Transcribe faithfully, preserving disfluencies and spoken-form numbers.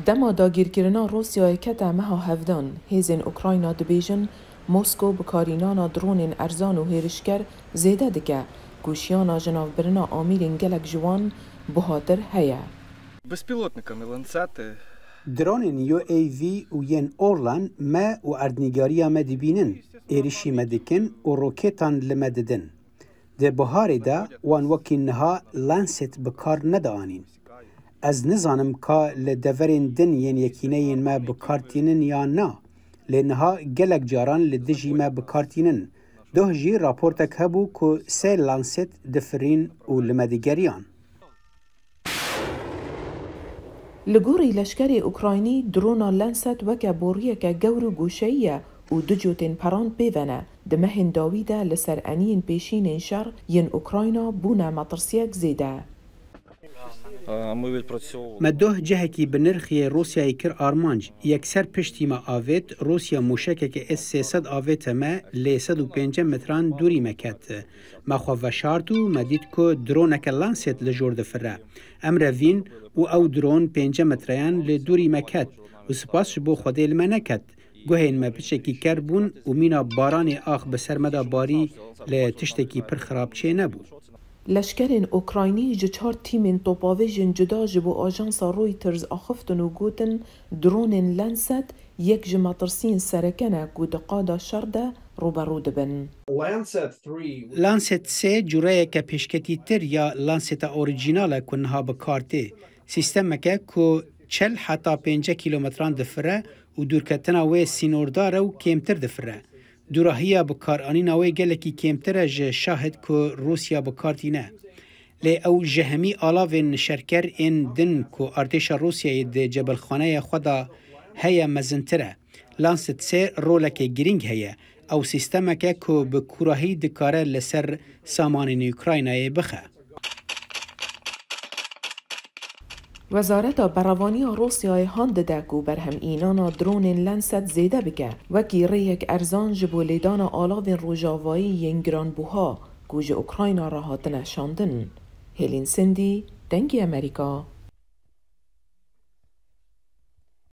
Dema dagîrkirina Rûsyayê kete meha hevdan, hêzên Ukrayna dibêjin Moskow bikarînana dronên erzan û hêrişker zêde dike, ku şiyana jinavbirina amîrên gelek ji wan buhatir heye. Безпілотниками ланцети. Dronên U A V û yên Orlan me û erdnîgariya me dibînin, êrişî me dikin û roketan li me didin. Di biharê de wan wekî niha Lancet bi kar nedianîn. Ez nizanim ka li deverên din yên yekîneyên me bi kar tînin yan na, lê niha gelek caran li dijî me bi kar tînin. Doh jî raportek hebû ku sê Lancet difirîn û li me digeriyan. Li gorî leşkerê Ukraynî, drona Lancet weke boriyeke gewr û goşeyî ye û du cotên peran pê ve ne. Di mehên dawî de li ser eniyên pêşînên şer yên Ukrayna bûne metirsiyek zêde. А, Ми відпрацьовували. Me doh cihekî bi nirxî Rûsyayê kir armanc. Yekser piştî me avêt, Rûsya mûşekeke S sê sed avête me, lê sed û pêncî metran dûrî me ket. Me xwe veşart û me dît ku droneke Lancet li jor difire. Em revîn û ew dron pêncî metreyan li dûrî me ket û spas ji bo Xwedê li me neket. Guhên me piçekî ker bûn û mîna baranê ax bi ser me de barî, lê tiştekî pir xirab çênebû. Leşkerên Ukraynî ji çar tîmên topavêjên cuda ji bo ajansa Reuters axiftin û gotin, dronên Lancet yek ji metirsiyên sereke ne ku di qada şer de rûberû dibin. Lancet three. Lancet sê cureyeke pêşketîtir ya Lanceta orîjînal e ku niha bi kar tê. Sîstemeke ku çil heta pêncî kîlometran difire û dûrketina wê sînordar e û kêmtir difire. Dûrahiya bikaranîna wê gelekî kêmtir e ji şahid ku Rûsya bi kar tîne. Lê ew ji hemî alavên şerker ên din ku artêşa Rûsyayê di cebilxaneya xwe de heye mezintir e. Lancet sê roleke girîng heye. Ew sîstemeke ku bi kûrahî dikare li ser samanên Ukraynayê bixe. Wezareta Berevaniya Rûsyayê han dide ku berhemînana dronên Lancet zêde bike, wekî rêyek erzan ji bo lêdana alavên rojavayî yên giranbuha ku ji Ukrayna re hatine şandin. Hêlîn Sindî, Dengê Amerîka,